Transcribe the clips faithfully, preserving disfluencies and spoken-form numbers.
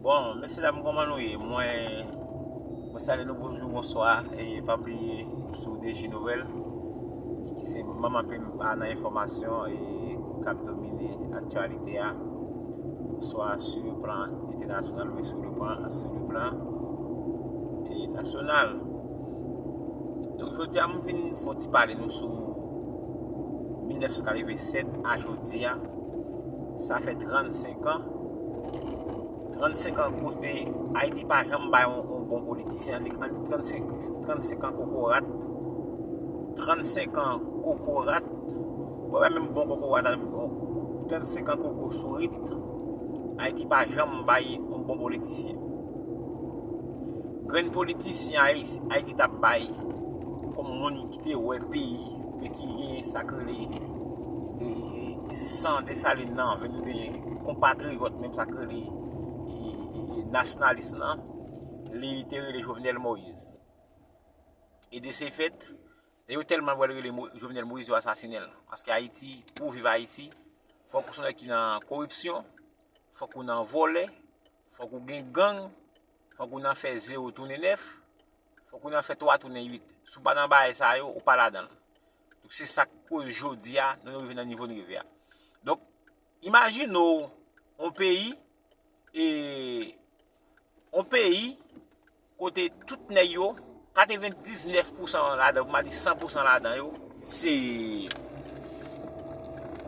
Bon, mesye dam, kòman nou ye? Mwen, mwen salye nou, bonjou, bonswa, e pa bliye sou D J Nouvèl, ki se manman pimpa nan enfòmasyon e k ap domine aktyalite a, swa sou le plan entènasyonal oubyen sou le plan, sou le plan e nasyonal. Donk, jodi a, m vin fè yon ti pale nou sou mil nèf san katrevennsèt a jodi a. Sa fè trannsenk an. Trannsenk an kote Ayiti pa janm bay yon, yon bon politisyen. Annik, annik trannsenk, trannsenk an kokorat. Trannsenk an kokorat. Bon, pa menm bon kokorat, bon, trannsenk an koko sourit. Ayiti pa janm bay yon bon politisyen. Grenn politisyen Ayiti, Ayiti t ap bay kòm moun ki te wè peyi, men ki gen sa k rele, e, e, san Desalin nan venn, oubyen konpatriyòt, menm sa k rele, e, e, e, nasyonalis lan, li te rele Jovenel Moïse. E de se fèt, yo tèlman wè l rele Mo-, Jovenel Moïse, yo asasinen l. Paske Ayiti, pou w viv Ayiti, fòk ou se yon nèg ki nan koripsyon, fòk ou nan vòlè, fòk ou gen gang, fòk ou nan fè zewo tounen nèf, fòk ou nan fè twa tounen uit. Si w pa nan bagay sa yo, ou pa ladan l. Donk, se sa k koz jodi a, nou, nou rive nan nivo n rive a. Donk, imajine w, yon peyi, e, yon peyi kote tout nèg yo, katrevendiznèf pousan ladan, pou m pa di san pousan ladan yo, se,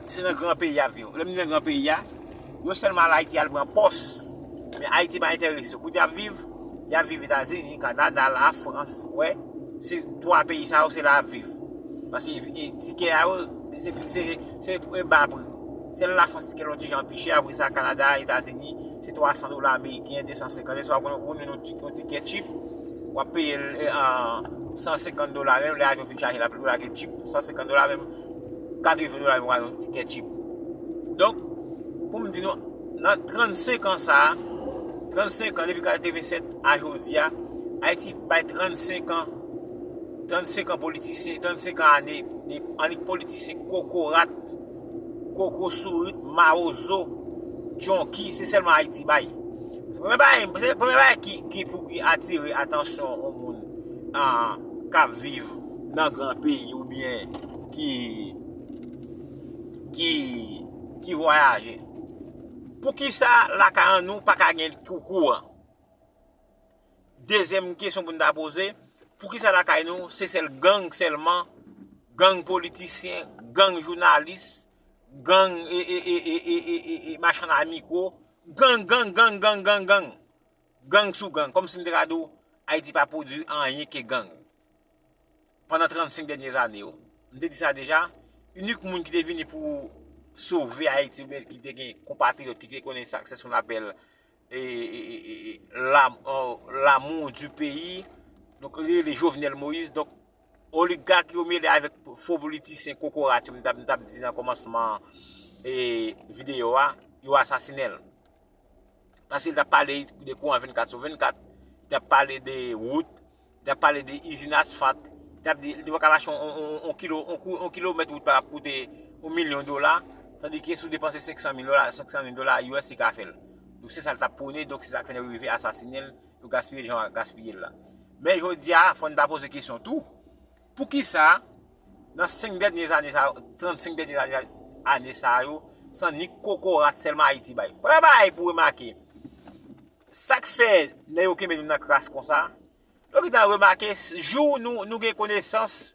se nan gran peyi y ap viv. Lè m di nan gran peyi a, yo sèlman al Ayiti al pran pòs. Men Ayiti pa enterese yo. Kote y ap viv, y ap viv Etazini, Kanada, Lafrans, wè. Se twa peyi sa yo, se la y ap viv. Paske, e, tikè a yo, se, se, se, se ba pri. Sèl Lafrans tikè l yon ti jan pi chè, apre sa Kanada, Etazini, se twa san dola ameriken, de san senkant. Lè sa w ap konn ou menm yon ti-, yon tikè tchip, w ap peye l, e, an san senkant dola menm, lè avyon fin chaje l ap lage tchip, san senkant dola menm, katreven dola menm, w al yon tikè tchip. Donk, pou m di nou, nan trannsenk an sa a, trannsenk an depi katrevennsèt a jodi a, Ayiti bay trannsenk an, trannsenk an politisyen, trannsenk an ane, de, annik politisyen kokorat, koko sourit, mawozo, djonki, se sèlman Ayiti bay. Se premye bagay, se premye bagay ki, ki pou ki atire atansyon yon moun, a, k ap viv nan gran peyi oubyen ki, ki, ki vwayaje. Poukisa lakay an nou pa ka gen kou-, kouran? Dezyèm kesyon pou n ta poze, poukisa lakay nou se sèl gang sèlman, gang politisyen, gang jounalis, gang, e, e, machann a mikwo, gang, gang, gang, gang, gang, gang, gang sou gang, kòmsi m te ka di w, Ayiti pa pwodui anyen ke gang. Pandan trannsenk dènye zane yo. M te di sa deja, inik moun ki te vini pou sove Ayiti, oubyen ki te gen konpatriyòt ki te konnen sa, se sa n apèl, e, e, e, e, e, lam-, euh, l'amour du pays. Donk, li rele Jovenel Moïse. Donk, oligak yo mele avèk fo politisyen kokorat yo, m t ap, m t ap di nan kòmansman, e, videyo a, yo asasinen l. Paske l t ap pale de kouran vennkat sou vennkat, li t ap pale de wout, li t ap pale de izin asfalt, li t ap di, li pa ka mache on, on, on, on kilo, on kou-, on kilomèt wout pa ap koute on milyon dola, tandike si w depanse senk san mil dola, senk san mil dola U S li ka fè l. Donk, se sa l t ap pwone, donk se sa k fè nèg yo rive asasinen l, yo gaspiye l jan yo gaspiye l la. Men jodi a, fò n ta poze kesyon tou, poukisa, nan senk dènye zane sa yo, trannsenk dènye zane, ane sa yo, se annik kokorat sèlman Ayiti bay? Premye bagay pou remake, sa k fè nèg yo kenbe nou nan kras konsa, nou gentan remake, jou nou, nou gen konesans,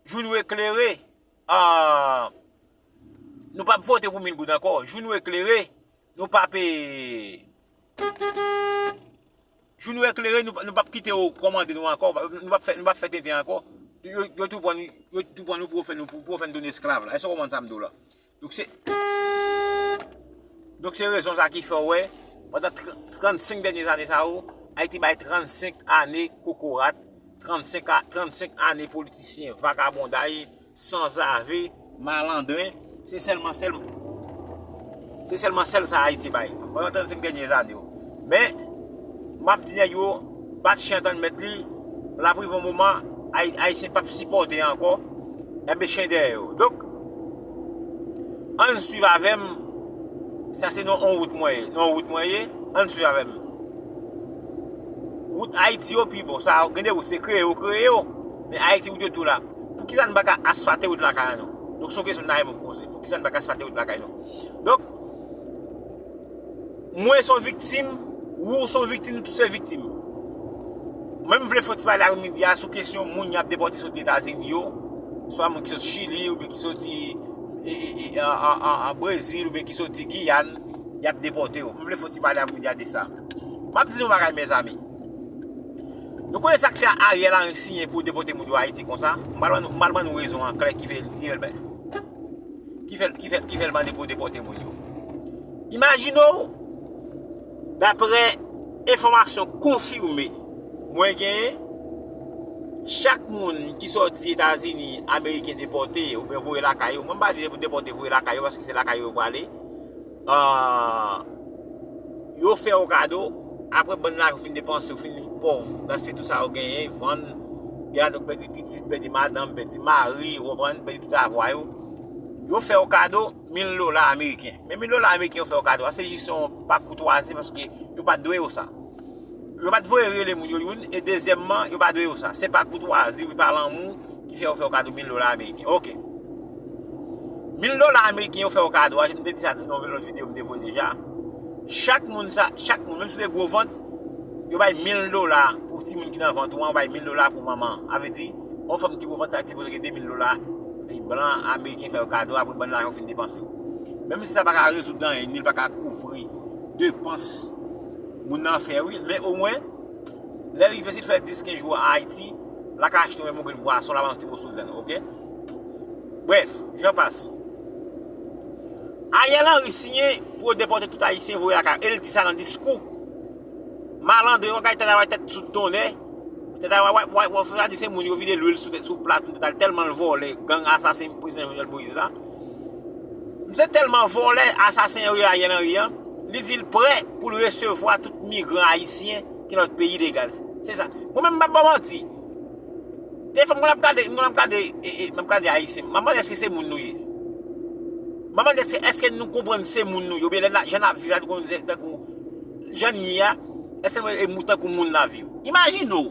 jou nou eklere, ah, nou p ap vote pou mil goud ankò. Jou nou eklere, nou p ap, e, jou nou eklere, nou, nou p ap kite yo kòmande nou ankò, nou p ap fè, nou p ap fè tenten ankò. Yo, yo tou pran, yo tou pran nou pou yo fè nou, pou, pou yo fè n tounen esklav la. Èske w konprann sa m di w la? Donk se, donk se rezon sa ki fè w wè, pandan tr-, trannsenk dènye zane sa yo, Ayiti bay trannsenk ane kokorat, trannsenk a, trannsenk ane politisyen vagabonday, sanzave, malandren, se sèlman sèl, se sèlman sèl sa Ayiti bay pandan trannsenk dènye zane yo. Men, m ap di nèg yo, bat chen tann mèt li, l ap rive yon moman, Ay-, Ayisyen p ap sipòte ankò, enben chen dèyè yo. Donk, ann swiv avè m, sa se nan yon wout mwen ye, nan yon wout mwen ye, ann swiv avè m. Wout Ayiti yo pi bon. Sa, gen de wout, se kreye yo kreye yo. Men Ayiti, wout yo tou la. Poukisa nou pa ka asfalte wout lakay nou? Donk, se yon kesyon n ta renmen poze. Poukisa nou pa ka asfalte wout lakay nou? Donk, mwen se yon viktim, ou se yon viktim, nou tout se viktim. Mwen, m vle fè yon ti pale apre midi a sou kesyon moun y ap depòte soti Etazini yo, swa moun ki soti Chili, oubyen ki soti e, e, e, an, an, an, an Brezil, oubyen ki soti Giyàn, y ap depòte yo. M vle fè yon ti pale apre midi a de sa. M ap di nou yon bagay, mezanmi. Nou konnen sa k fè Ariel Henry siyen pou depòte moun yo Ayiti konsa? M pral ban nou, m pral ban nou rezon an klè ki fè, ki fè l, ki fè, ki fè, ki fè l mande pou depòte moun yo. Imajine w, daprè enfòmasyon konfime mwen genyen, chak moun ki sòti Etazini, Ameriken depòte oubyen voye lakay yo, mwen m pa di se pou depòte, voye lakay yo, paske se lakay yo yo prale, ah, yo fè yo kado, apre bann lajan ou fin depanse, ou fin pòv, gaspiye tout sa ou genyen, vann, gen ladan ou pèdi pitit, pèdi madanm, pèdi mari, ou konprann, pèdi tout avwa yo. Yo fè yo kado mil dola ameriken. Men mil dola ameriken yo fè yo kado a, se jis yon pa koutwazi, paske yo pa t dwe yo sa. Yo pa t voye rele moun yo youn, e dezyèmman, yo pa dwe yo sa. Se pa koutwazi, wi, pa lanmou ki fè yo fè yo kado mil dola ameriken. Oke. Mil dola ameriken yo fè yo kado a, m te di sa nan yon lòt videyo m te voye deja. Chak moun sa, chak moun, menm si w te gwo vant, yo bay mil dola pou timoun ki nan vant ou an, yo bay mil dola pou manman an. Sa vle di, yon fanm ki gwo vant la, li sipoze gen de mil dola, e blan ameriken fè yo kado apre bann lajan ou fin depanse yo. Menm si sa pa ka rezoud anyen, ni l pa ka kouvri depans moun nan fè, wi, men omwen, lè l rive, si l fè dis, kenz jou an Ayiti, l a ka achte yon menm grenn bwason, l a ba yon ti moso vyann, oke? Brèf, jan pas. Ariel Henry siyen pou yo depòte tout Ayisyen voye lakay yo. E l di sa nan diskou. Malandren, w ap gade tèt a wè tèt sou tonnè. Tèt a wè, wè, wè, wè, fò sa di se moun yo vide lwil sou tèt, sou plat, tèlman l vòlè, gang asasen prezidan Jovenel Moïse la. Misye tèlman vòlè, asasen Ariel Henry an, li di l prè pou l resevwa tout migran ayisyen ki nan lòt peyi ilegal. Se sa. Mwen menm, m p ap ba w manti. Te fè m konn ap gade, m konn ap gade, e, e, m ap gade ayisyen. M ap mande èske se moun nou ye. M ap mande èske, èske nou konprann se moun nou ye. Oubyen lè n a, jan n ap viv la, nou konn se tankou jan n ye a, èske nou e mou tankou moun n ap viv. Imajine w.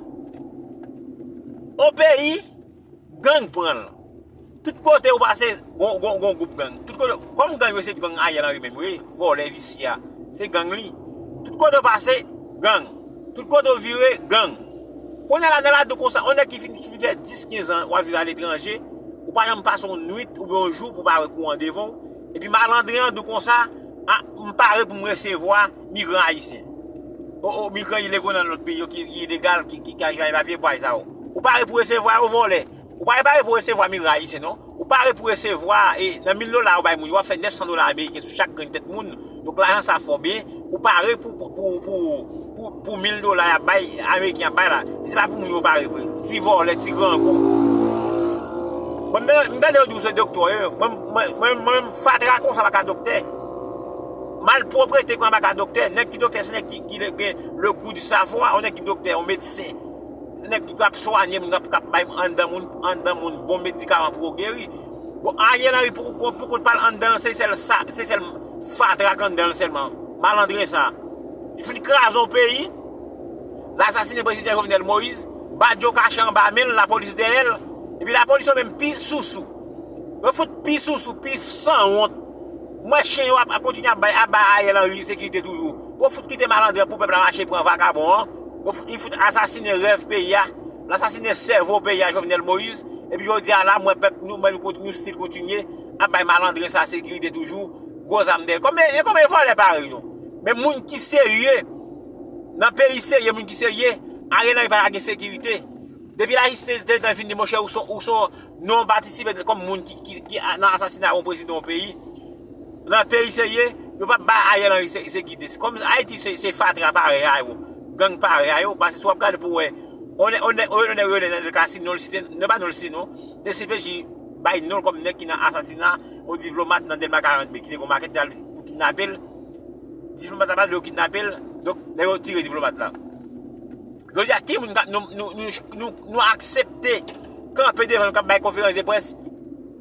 Yon peyi, gang pran l. Tout kote ou pase, gon, gon, gon gwoup gang. Tout kote, kòm gang yo se gang Ariel Henry menm, wi, vòlè, visye a, se gang li. Tout kote ou pase, gang. Tout kote ou vire, gang. Kounye a la, nan ladan konsa, yon nèg ki fin, ki fin fè dis, kenz an, w ap viv aletranje, ou pa janm pase yon nwit oubyen yon jou pou w pa wè kouran devan w. Epi malandren an di w konsa, a, m pare pou m resevwa migran ayisyen. O, o, migran ilegal nan lòt peyi yo ki, ki ilegal, ki, ki, ki al jwenn papye pou al sa yo. Ou pare pou resevwa yo, vòlè. Ou pa pare pou resevwa migran ayisyen, non. Ou pare pou resevwa, e, nan mil dola ou bay moun yo, w ap fè nèf san dola ameriken sou chak grenn tèt moun. Donk, lajan sa fò byen. Ou pare pou, pou, pou, pou, pou, pou mil dola y ap bay, ameriken ap bay la. Men se pa pou moun yo pare vre. Ti vòlè, ti grangou. Mwen, m, m tande yo di w se doktè, wi. Mwen, mwen, mwen, mwen, fatra konsa pa ka doktè. Malpwòpte konsa pa ka doktè. Nèg ki doktè, se nèg ki, ki gen le goût du savoir. Yon nèg ki doktè, yon medsen. Nèg ki ap swanye moun, k ap, k ap bay anndan moun, anndan moun bon medikaman pou yo geri. Bon, Ariel Henry pou kont, pou kont pa l anndan l, se sèl sa, se sèl fatra k anndan l sèlman. Malandren sa. Li fin kraze yon peyi, l asasinen prezidan Jovenel Moïse, badjo kache anba men l, lapolis dèyè l, epi lapolis yo menm pi sousou. Yo fout pi sousou, pi sanwont. M wè chen yo ap, ap kontinye ap bay, ap bay Ariel Henry sekirite toujou. Yo fout kite malandren pou pèp la mache pran vakabon an. Yo fout, li fout asasinen rèv peyi a. L asasinen sèvo peyi a, Jovenel Moïse. Epi jodi a la, m wè pèp nou, m wè nou kontinye, nou still kontinye ap bay malandren sa sekirite toujou. Gwo zam dèyè. Konbyen, e konbyen vòlè parèy nou? Men moun ki serye, nan peyi serye, moun ki serye, Ariel Henry pa ka gen sekirite. Depi lajistis te, te, te vini, monchè, ou son, ou son non patisipe kòm moun ki, ki, ki a, nan asasina yon prezidan yon peyi. Nan peyi serye, yo p ap bay Ariel Henry se, sekirite. Kòm Ayiti se, se fatra parèy a yo, gang parèy a yo, paske si w ap gade pou wè, onè, onè, onè, onè, Nenel Cassy, non l site, non pa non l site non, D C P J bay non l kòm nèg ki nan asasina yon diplomat nan Dèlma karant B, ki te gon makèt pou kidnape l, diplomat la pa vle yo kidnape l, donk, nèg yo tire diplomat la. Jodi a, ki moun k ap, nou, nou, nou, nou, nou aksepte kanpe devan nou k ap bay konferans de près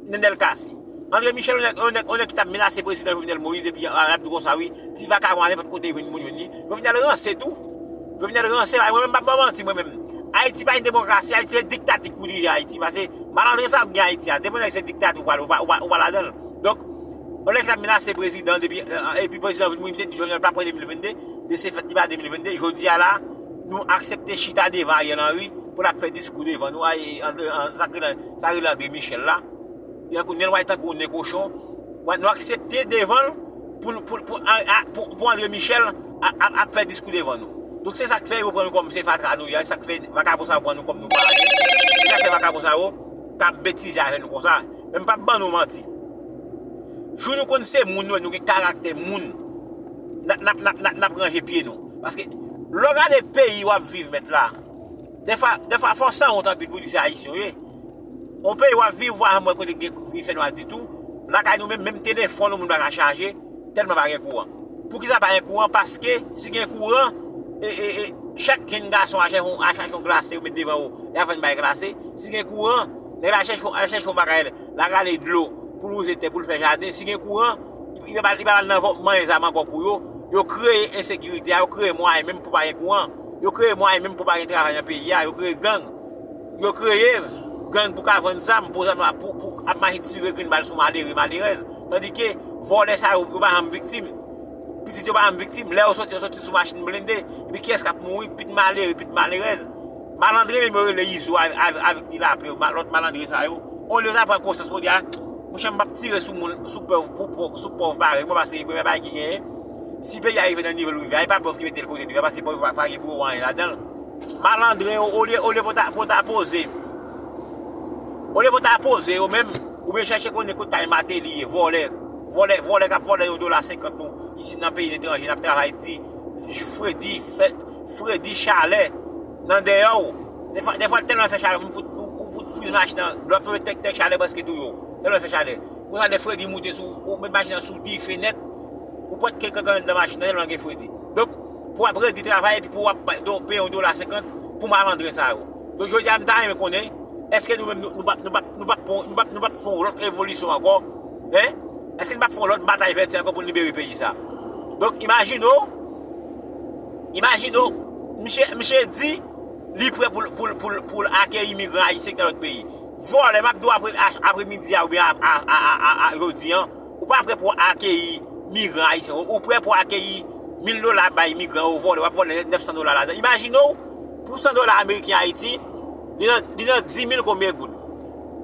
Nenel Cassy? André Michel, yon nèg, yon nèg, yon nèg ki t ap menase prezidan Jovenel Moïse depi an, l ap di konsa, wi, ti vakabon a nenpòt kote jwenn moun jwenn li. Yo fin al ranse tou. Jovenel ranse, mwen menm m p ap ba w manti, mwen menm. Ayiti pa gen demokrasi, Ayiti se diktatik pou dirije Ayiti. Paske malandren sa k gen Ayiti a, depi yon nèg se diktatik, ou pa, ou pa, ou pa, ou pa ladan l. Donk, yon nèg k ap menase prezidan depi, epi prezidan vin mouri, misye di Jovenel pa pran de mil vennde, de se fèt li pa de mil vennde. Jodi a la, nou aksepte chita devan Ariel Henry pou l ap fè diskou devan nou, sa k rele André Michel la. Tankou nen l wè tankou nen kochon. Nou aksepte devan l pou, pou, pou, pou, pou André Michel ap, ap fè diskou devan nou. Donk se sa k fè yo pran nou kòm se fatra nou ye, se sa k fè vakabon sa yo pran nou kòm nou pa anyen. Se sa k fè vakabon sa yo k ap betize avè nou konsa. Men m p ap ban nou manti. Jou nou konn se moun nou, nou gen karaktè moun, n ap, n ap, n ap, n ap, n ap ranje pye nou. Paske lè w gade peyi w ap viv mèt la, dèfwa, dèfwa fò w sanwont anpil pou di se Ayisyen w ye. Yon peyi w ap viv, w a janm wè kote gen kouvri fè nwa ditou. Lakay nou menm, menm telefòn ou moun pa ka chaje, tèlman pa gen kouran. Poukisa pa gen kouran? Paske si gen kouran, e, e, e, chak jenn gason a chache yon, a chache yon glase, yo met devan yo, y a vann bay glase. Si gen kouran, nèg la chèche, al chèche yon bagay, la rale dlo pou louze tè, pou l fè jaden. Si gen kouran, li, li pa, li pa al nan vòt manyen zam ankò pou yo. Yo kreye ensekirite a, yo kreye mwayen menm pou pa gen kouran. Yo kreye mwayen menm pou pa gen travay nan peyi a, yo kreye gang. Yo kreye gang pou ka vann zam, pou zam la, pou, pou ap mache tire grenn bal sou malere, malerèz. Tandike vòlè sa yo, yo pa janm viktim. Pitit yo pa janm viktim. Lè yo soti, yo soti sou machin blende. Epi kiyès k ap mouri? Pit malere, pit malerèz. Malandren menm yo rele Izo avèk, avèk, avèk Ti Lapli, lòt malandren sa yo. Olye yo ta pran konsyans pou di, a, monchè, m p ap tire sou moun, sou pòv, pou, pou, sou pòv parèy mwen, paske premye bagay ki genyen, si peyi a rive nan nivo l rive a, e pa pòv ki mete l kote l ye a, paske pòv pa, pa gen pou yo anyen ladan l. Malandren yo, olye, olye pou ta, pou ta poze, olye pou ta poze yo menm, oubyen chèche konnen kote kay Mateli ye, vòlè, vòlè, vòlè k ap vòlè yon dola senkant nou, isit nan peyi letranje, n ap travay di, fredi, fè, fredi chalè, nan dèyè w. Dèfwa, dèfwa l tèlman fè chalè, ou fout, ou, ou fout friz machin nan, lè w ap fè tèk, tèk chalè prèske touye w. Tèlman l fè chalè. Konsa lè fredi moute sou, ou met machin nan sou dife nèt, ou pèt kèk grenn anndan machin nan tèlman gen fredi. Donk, pou w ap redi travay epi pou w ap peye yon dola senkant pou malandren sa yo. Donk, jodi a, m ta renmen konnen, èske nou menm, nou, nou p ap, nou p ap, nou p ap, nou p ap, nou p ap fè yon lòt revolisyon ankò? Hein? Èske nou p ap fè yon lòt batay vèti ankò pou n libere peyi sa? Donk, imajine w, imajine w, misye, misye di, li prè pou l, pou l, pou l, pou l akeyi migran ayisyen ki nan lòt peyi. Vòlè, m ap di w apre, a, apremidi a oubyen a, a, a, a, a, a jodi an, ou pa prè pou w akeyi migran ayisyen, ou, ou prè pou w akeyi mil dola bay migran yo vòlè, w ap vòlè nèf san dola ladan. Imajine w, pou san dola ameriken Ayiti, li nan, li nan di mil konbyen goud.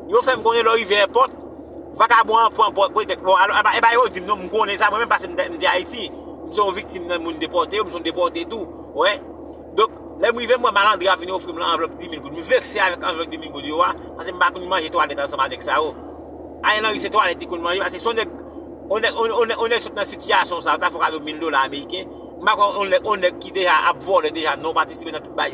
Yo fè m konnen lè w rive èpòt, vakabon an pran pòt, petèt, bon, alò, e pa, e pa yo di m non, m konnen sa, mwen menm pase m te, m te Ayiti, m se yon viktim nan moun depòte yo, m se yon depòte tou, wè. Donk, lè m rive, m wè malandren ap vin ofri m anvlòp di mil goud. M vekse avèk anvlòp di mil goud yo a, paske m pa konn manje twalèt ansanm ak nèg sa yo. Ariel Henry se twalèt li konn manje, paske se yon nèg, yon nèg, yon, yon, yon nèg sot nan sitiyasyon sa, yo ta fè w kado mil dola ameriken. M pa kwè yon nèg, yon nèg ki deja ap vòlè deja, non patisipe nan tout bay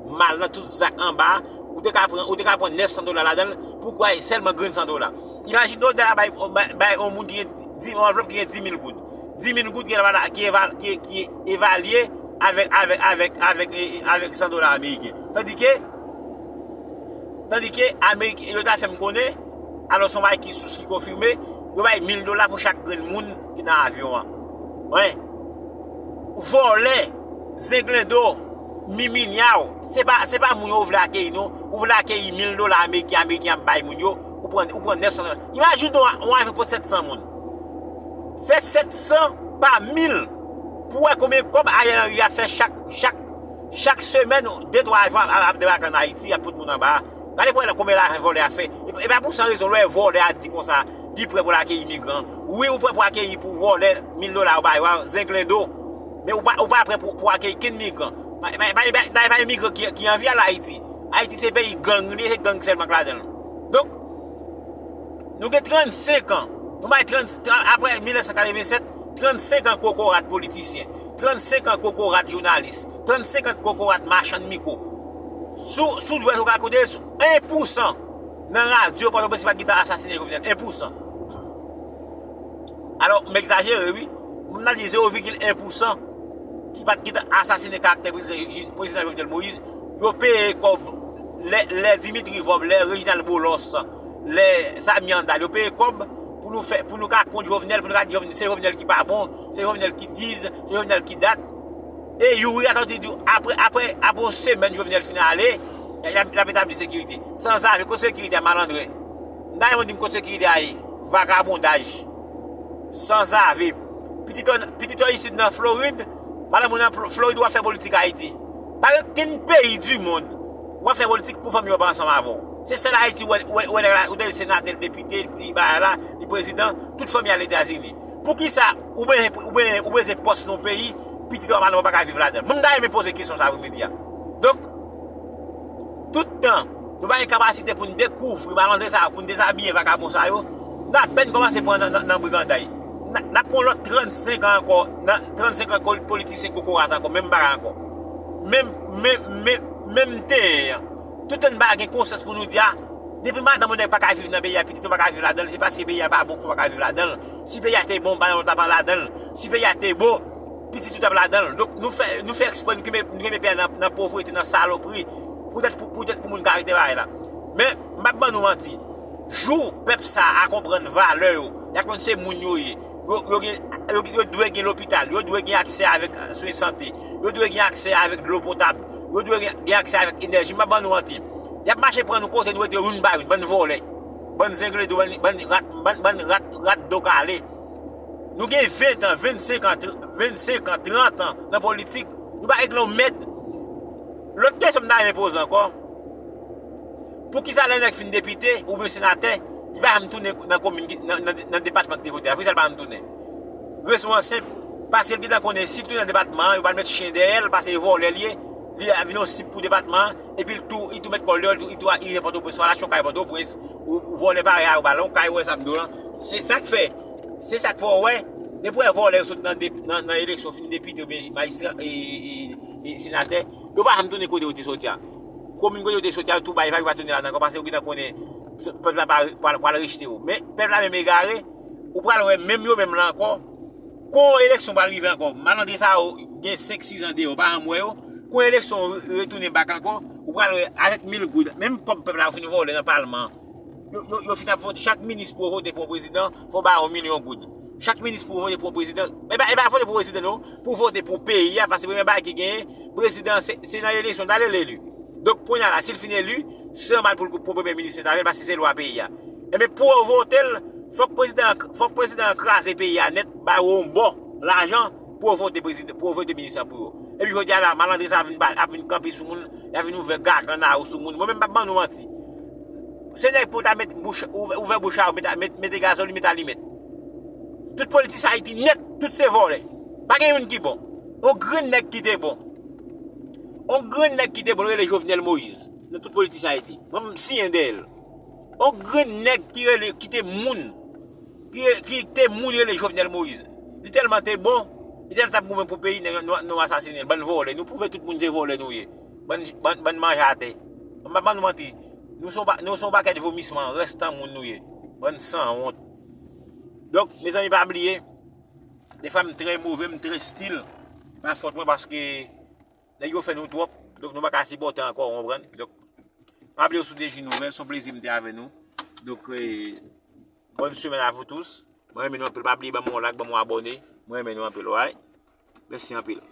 mal, nan tout zak anba, ou te ka pran, ou te ka pran nèf san dola ladan l, pou kwè sèlman grenn san dola. Imajine w, nèg la bay, bay, bay yon moun ki gen di, yon anvlòp ki gen di mil goud. Di mil goud ki eva-, ki eva-, ki, ki evalye avèk, avèk, avèk, avèk, e, e, avèk san dola ameriken. Tandike, tandike, Ameriken, yo ta fè m konnen, alò, se yon bagay ki, sous ki konfime, yo bay mil dola pou chak grenn moun ki nan avyon an. Wen. Vòlè, zenglendo, miminyaw, se pa, se pa moun yo vle akeyi, non. Ou vle akeyi mil dola ameriken, ameriken ap bay moun yo, ou pran, ou pran nèf san dola. Imajine w, yon avyon pou sèt san moun. Fè sèt san pa mil pou wè konbyen kòb Ariel Henry ap fè chak, chak, chak semèn, de twa avyon ap, ap, ap debake ann Ayiti, ap fout moun anba. Gade pou wè konbyen lajan vòlè a fè. E, e pa pou san rezon, lè w wè vòlè a di konsa, li prè pou l akeyi migran. Wi, ou prè pou akeyi pou vòlè mil dola ou ba yo a, zenglendo. Men ou pa, ou pa prè pou, pou akeyi kenn migran. Pa, pa, pa, pa, pa, pa gen migran ki, ki anvi al Ayiti. Ayiti se peyi gang li ye, se gang sèlman k ladan l. Donk, nou gen trannsenk an. Nou bay trant, tran-, apre mil nèf san katrevennsèt, trannsenk an kokorat politisyen, trannsenk an kokorat jounalis, trannsenk an kokorat machann mikwo. Sou, sou dwèt ou ka konte sou en pousan nan radyo Pòtoprens ki pa t gentan asasinen Jovenel. En pousan. Alò, m egzajere, wi. M ta di zewo vigil en pousan ki pa t gentan asasinen karaktè prezidan, prezidan Jovenel Moïse. Yo peye kòb lè, lè Dimitri Vorbe, lè Reginald Boulos, lè Samy Handal, yo peye kòb pou nou fè, pou nou ka kont Jovenel, pou nou ka di Jovenel, se Jovenel ki pa bon, se Jovenel ki diz, se Jovenel ki dat. E Youri Latortue di w, apre, apre, apre yon semèn Jovenel fin ale, l ap, l ap etabli sekirite. Sanzave, kote sekirite a, malandren? M ta renmen w di m kote sekirite a ye. Vagabondaj. Sanzave. Pitit w, pitit w isit nan Florid, madanm ou nan Florid, w ap fè politik Ayiti. Pa gen okenn peyi di mond w ap fè politik pou fanmi w pa ansanm avè w. Se sèl Ayiti ou wè, ou wè, ou wè nèg la, ou te senatè, depite, li bagay la, li prezidan, tout fanmi al Etazini. Poukisa ou bezwen, ou bezwen, ou bezwen pòs nan yon peyi, pitit w a madanm ou pa ka viv ladan l? Mwen, m ta renmen poze kesyon sa a pou midi a. Donk, tout tan nou pa gen kapasite pou n dekouvri malandren sa yo, pou n dezabiye vagabon sa yo, n apèn kòmanse pran nan, nan, nan briganday. N a, n ap pran lòt trannsenk an ankò, nan trannsenk an, kòm politisyen kokorat ankò, menm bagay ankò. Menm, menm, menm, menm tenyen an. Tout tan n pa gen konsyans pou nou di a, depi madanm yon nèg pa ka viv nan peyi a, pitit ou pa ka viv ladan l, se paske peyi a pa bon ke w pa ka viv ladan l. Si peyi a te bon, madanm ou t ap ladan l. Si peyi a te bon, pitit ou t ap ladan l. Donk, nou fè, nou fè eksprè, nou kenbe, nou kenbe peyi a nan, nan povrete, nan salopri, poutèt pou, poutèt pou moun ka rete bagay la. Men, m p ap ban nou manti. Jou pèp sa a konprann valè yo, y a konn se moun yo ye. Yo, yo gen, yo, yo dwe gen lopital, yo dwe gen aksè avèk, eh, swen sante, yo dwe gen aksè avèk dlo potab, yo dwe gen, gen aksè avèk enèji. M p ap ban nou manti. Y ap mache pran nou kote nou rete youn pa youn, bann vòlè, bann zengledo, bann, bann rat, bann, bann rat, rat do kale. Nou gen ven an, vennsenk an, tr-, vennsenk an, trant an nan politik, nou pa regle yon mèt. Lòt kesyon m ta renmen poze ankò, poukisa lè nèg fin depite oubyen senatè, li pa janm tounen nan komin ki, nan, nan, nan depatman ki te vote a? Poukisa l pa janm tounen? Rezon an senp, paske l gentan konnen si l tounen nan depatman an, yo pral met chen dèyè l, paske e vòlè l ye, li a vin yon sib pou depatman an, epi l tou, li tou met kò l deyò, li tou, li tou rive Pòtoprens, ou al achte yon kay Pòtoprens, ou, ou vòlè parèy a, ou ba l yon kay, ou wè sa m di w lan. Se sa k fè, se sa k fè w wè, depi w wè vòlè yo sot nan de-, nan, nan eleksyon, fin depite oubyen majistra, e, e, e, e senatè, yo pa janm tounen kote yo te soti a. Komin kote yo te soti a, yo tou bay vag, yo pa tounen la ankò, paske yo gentan konnen pèp la pa, pral, pral rejte yo. Men pèp la menm egare, ou pral wè menm yo menm lan ankò, kon eleksyon pral rive ankò, malandren sa yo gen senk, sis an deyò, pa janm wè yo, kon eleksyon re-, retounen bak ankò, ou pral wè avèk mil goud, menm kòb pèp la yo fin vòlè nan palman an. Yo, yo, yo fin ap vote, chak minis pou yo vote pou yon prezidan, fò ba yo yon milyon goud. Chak minis pou yo vote pou yon prezidan, e pa, e pa vote pou prezidan non, pou vote pou peyi a, paske premye bagay ki genyen, prezidan se, se nan eleksyon, n ale l eli. Donk, kounye a la, si l fin eli, se nòmal pou l, pou premye minis met avè l, paske se lwa peyi a. Enben, pou yo vote l, fòk prezidan, fòk prezidan an kraze peyi a nèt, ba yo yon bò lajan pou yo vote prezidan, pou yo vote minis lan pou yo. Epi jodi a la, malandren sa ap vin, ap vin kanpe sou moun, y ap vin ouvè gagann a yo sou moun. Mwen menm, m p ap ban nou manti. Se nèg pou ta met bouch, ouvè, ouvè bouch a yo, mete, mete, mete gazolin, mete alimèt. Tout politisyen Ayiti nèt, tout se vòlè. Pa gen youn ki bon. On grenn nèg ki te bon. On grenn nèg ki te bon, rele Jovenel Moïse. Nan tout politisyen Ayiti. Mwen, m siyen dèyè l. On grenn nèg ki rele, ki te moun. Ki, ki te moun rele Jovenel Moïse. Li tèlman te bon, li tèlman t ap goumen pou peyi, nou, nou, nou asasinen l. Bann vòlè. Nou pwouve tout moun se vòlè nou ye. Bann, bann, bann manje atè. M pa ban nou manti. Nou se yon pa-, nou se yon pakèt vomisman, rèstan moun nou ye. Bann sanwont. Donk, mezanmi, pa bliye, defwa m trè move, m trè stil. Pa fòt mwen paske nèg yo fè nou twòp. Donk, nou pa ka sipòte ankò, ou konprann? Donk, pa bliye w sou D J Nouvelle, se yon plezi m te avè nou. Donk, eh, bonne semaine à vous tous. Mwen renmen nou anpil. Pa bliye ban m yon like, ban m yon abòne. Mwen renmen nou anpil, alright? Mèsi anpil.